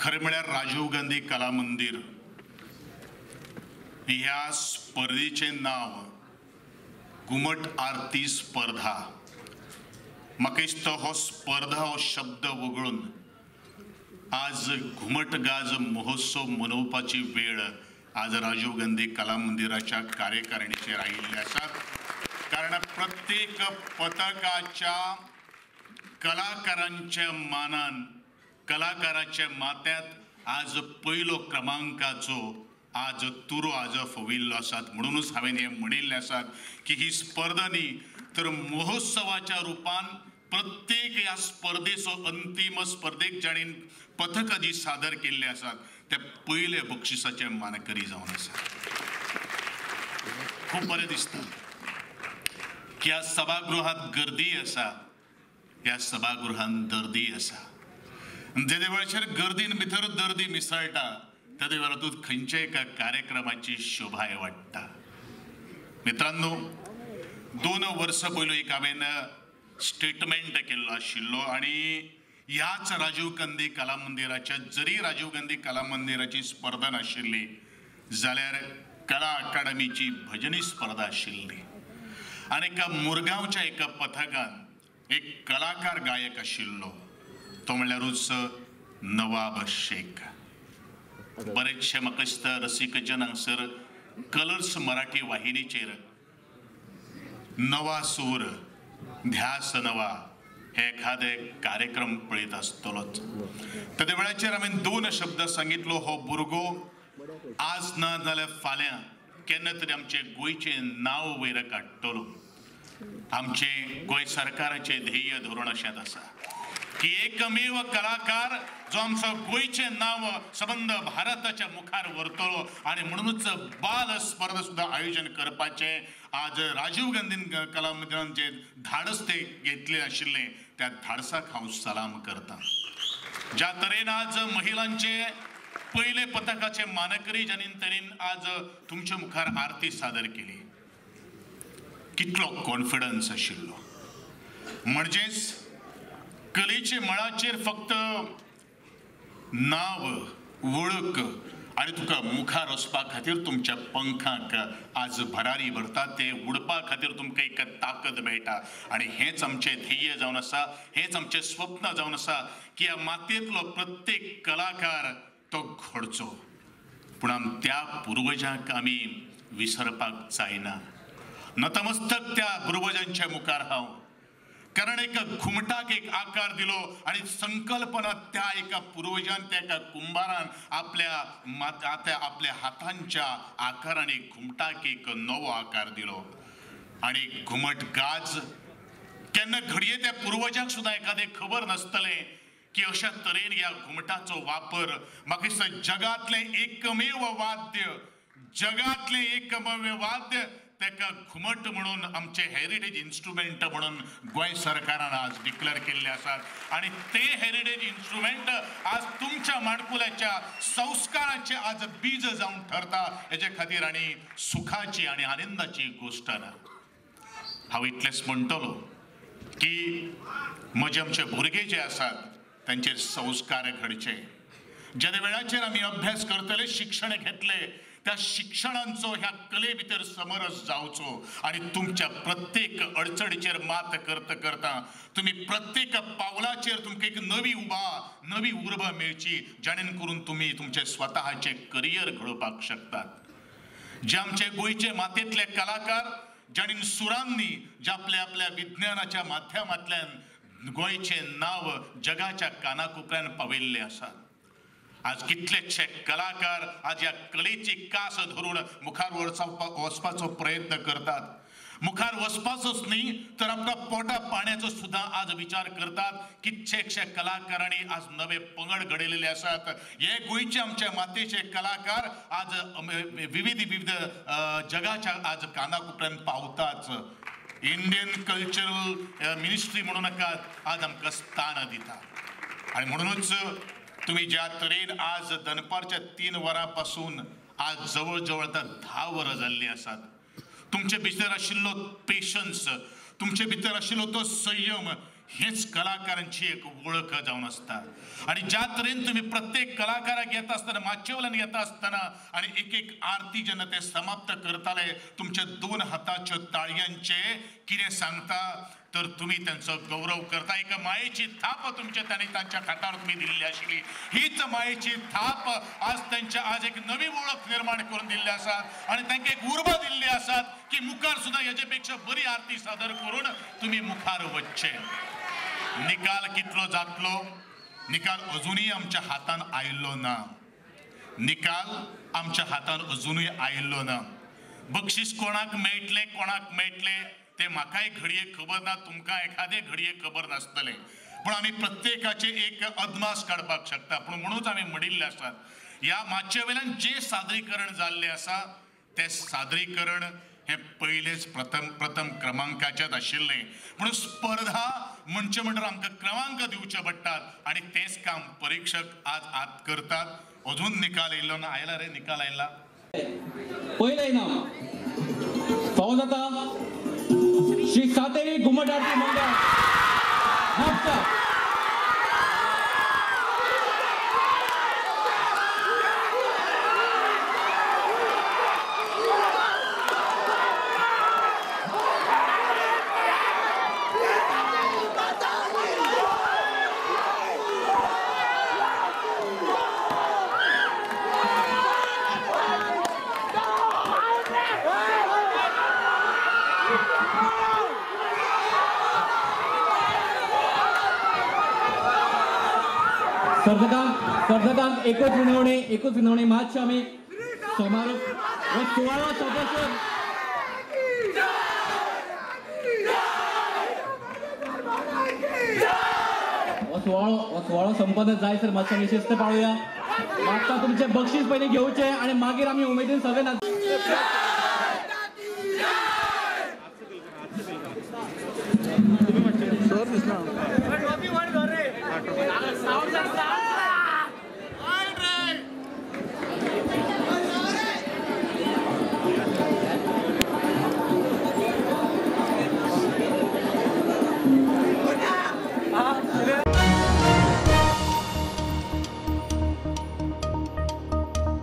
खरें म्हळ्यार राजीव गांधी कला मंदिर ह्या स्पर्धेचें नांव घुमट आरती स्पर्धा. म्हाका दिसता हो स्पर्धा हो शब्द वगळून आज घुमट गाज महोत्सव मनोवपाची वेळ आज राजीव गांधी कला मंदिराच्या कार्यकारिणीचेर आयिल्ले आसात. कारण प्रत्येक पथकाच्या कलाकारांच्या मानान कलाकाराच्या माथ्यात आज पयलो क्रमांकाचो आज तुरो आज फविल्लो आसात. म्हणूनच हांवें हें म्हणिल्लें आसात की ही स्पर्धा न्ही तर महोत्सवाच्या रुपान प्रत्येक ह्या स्पर्धेचो अंतीम स्पर्धेक जाणीन पथकां जी सादर केल्ली आसात त्या पयले बक्षिसाचे मानकरी जावन आसा. खूब बरें दिसता की ह्या सभागृहात गर्दी आसा, ह्या सभागृहान दर्दी आसा. जेदे वेळाचेर गर्दीन भितर दर्दी मिसळटा तेदे वेळार तूं खंयच्या एका कार्यक्रमाची शोभाय वाडटा. मित्रांनो, 2 वर्सां पयलू एक हांवें स्टेटमेंट केल्लो आशिल्लो आनी ह्याच राजीव गांधी कला मंदिराच्या जरी राजीव गांधी कला मंदिराची स्पर्धा नाशिल्ली जाल्यार कला अकादमीची भजनी स्पर्धा आशिल्ली आनी एका मुरगांवच्या एका पथकान एक कलाकार गायक आशिल्लो तो म्हणल्यारूच नवाब शेख. बरेचशे म्हाका दिसता रसिकजन हांगसर कलर्स मराठी वाहिनीचेर नवा सूर ध्यास नवा हे एखादे कार्यक्रम पळयत आसतलोच. तेदे वेळाचेर हांवें 2 शब्द सांगितलो, हो भुरगो आज ना जाल्यार फाल्यां केन्ना तरी आमचें गोंयचें नांव वयर काडटलो. आमचें गोंय सरकाराचें ध्येय धोरण अशेंच आसा की एकमेव कलाकार जो आमचो गोंयचें नांव सबंद भारताच्या मुखार व्हरतलो आनी म्हणूनच बाल स्पर्धा सुद्दां आयोजन करपाचें आज राजीव गांधी कला मंदिरान जे धाडस ते घेतलें आशिल्लें त्या धाडसाक हांव सलाम करता. ज्या तरेन आज महिलांचे पयले पथकाचे मानकरी ज्यानी तरेन आज तुमच्या मुखार आरती सादर केली, कितलो कॉन्फिडन्स आशिल्लो. म्हणजेच कलेचे मळाचेर फक्त नाव वळख आनी तुका मुखार वचपा खातीर तुमच्या पंखांक आज भरारी भरता, ते उडपा खातीर तुमकां एक ताकद मेळटा. आनी हेंच आमचें ध्येय जावन आसा, हेंच आमचें स्वप्न जावन आसा की ह्या मातयेंतलो प्रत्येक कलाकार तो घडचो. पूण आम त्या पुर्वजांक आमी विसरपाक जायना. नतमस्तक त्या पुर्वजांच्या मुखार हांव, कारण एका घुमटाक एक आकार दिलो आनी संकल्पना त्या एका पुर्वजान त्या एका कुंभारान आपल्या आपल्या हातांच्या आकारान एक घुमटाक एक नवो आकार दिलो. आनी घुमट गाज केन्ना घडये त्या पुर्वजांक सुद्दां एखादें खबर नासतलें की अशा तरेन ह्या घुमटाचो वापर म्हाका दिसता जगांतलें एकमेव वाद्य, जगांतलें एकमेव वाद्य ताका घुमट म्हणून आमचे हेरिटेज इन्स्ट्रुमेंट म्हणून गोंय सरकारान आज डिक्लेअर केल्ले आसात. आनी ते हेरिटेज इन्स्ट्रुमेंट आज तुमच्या माणकुल्याच्या संस्काराचे आज बीज जावन ठरता. हेजे खातीर आनी सुखाची आनी आनंदाची गोश्ट ना. हांव इतलेंच म्हणटलो की म्हजे आमचे भुरगे जे आसात तांचेर संस्कार घडचे. ज्या वेळाचेर आमी अभ्यास करतले, शिक्षण घेतले, त्या शिक्षणांचो ह्या कले भितर समरस जावचो आनी तुमच्या प्रत्येक अडचणीचेर मात करता करता तुमी प्रत्येक पावलाचेर तुमकां एक नवी उबा नवी उर्बा मेळची, जेणे करून तुमी तुमचे स्वताचे करियर घडोवपाक शकतात. जे आमचे गोंयचे मातयेंतले कलाकार जाणीन सुरांनी जे आपल्या आपल्या विज्ञानाच्या माध्यमांतल्यान गोंयचें नांव जगाच्या कानाकोपऱ्यान पावयल्लें आसा. आज कितलेशे कलाकार आज ह्या कलेची कास धरून मुखार वचपाचो प्रयत्न करतात. मुखार वचपाचोच न्ही तर आपल्या पोटा पाण्याचो सुद्दां आज विचार करतात. कितलेशे कलाकारांनी आज नवे पंगड घडयलेले आसात. हे गोंयचे आमच्या मातयेचे कलाकार आज विविध विविध जगाच्या आज कानाकोपऱ्यान पावताच. इंडियन कल्चरल मिनिस्ट्री म्हणून नाका आज आमकां स्थान दिता. आनी म्हणूनच तुम्ही ज्या तरेन आज दनपारच्या 3 वरां पासून आज जवळ जवळ आतां 10 वरां जाल्लीं आसात, तुमचे भितर आशिल्लो पेशन्स, तुमचे भितर आशिल्लो तो संयम, हेच कलाकारांची एक वळख जावन आसता. आनी ज्या तरेन तुमी प्रत्येक कलाकाराक येता आसतना माचयेवयल्यान येता आसतना आनी एक एक आरती जेन्ना ते समाप्त करताले तुमच्या दोन हाताच्यो ताळयांचे कितें सांगता तर तुमी त्यांचो गौरव करता. एका मायेची थाप तुमच्या तांणी तांच्या हातार तुमी दिल्ली आशिल्ली, हीच मायेची थाप आज त्यांच्या आज एक नवी वळख निर्माण करून दिल्ली आसा आनी तांकां एक उर्बा दिल्ली आसात की मुखार सुद्दां हेजे पेक्षा बरी आरती सादर करून तुमी मुखार वचचे. निकाल कितलो जातलो, निकाल अजुनूय आमच्या हातान आयिल्लो ना, निकाल आमच्या हातान अजुनूय आयिल्लो ना. बक्षीस कोणाक मेळटलें कोणाक मेळटलें ते म्हाकाय घडये खबर ना, तुमकां एखादे घडये खबर नासतलें, पूण आमी प्रत्येकाचे एक अदमास काडपाक शकता. पूण म्हणूच आमी म्हणिल्लें आसात ह्या माचये वयल्यान जें सादरीकरण जाल्लें आसा तें सादरीकरण हें पयलेच प्रथम प्रथम क्रमांकाचेच आशिल्लें. म्हणून स्पर्धा म्हणचे म्हणटर आमकां क्रमांक दिवचे पडटात आनी तेंच काम परिक्षक आज आत करतात. अजून निकाल येयल्लो ना, आयला रे निकाल आयला. पयलें इनाम फावो जाता श्री सातेरी घुमट आरती मंडळ म्हापसा. स्पर्धकांक एकूच विनवणी, एकूच विनवणी, मातशें आमी समारोप हो सुवाळो सोंपोसर हो सुवाळो संपन्न जायसर मातशें आमी शिस्त पाळुया. मागता तुमचें बक्षीस पयलीं घेवचें आनी मागीर आमी उमेदीन सगळे नाच. सर दिसना.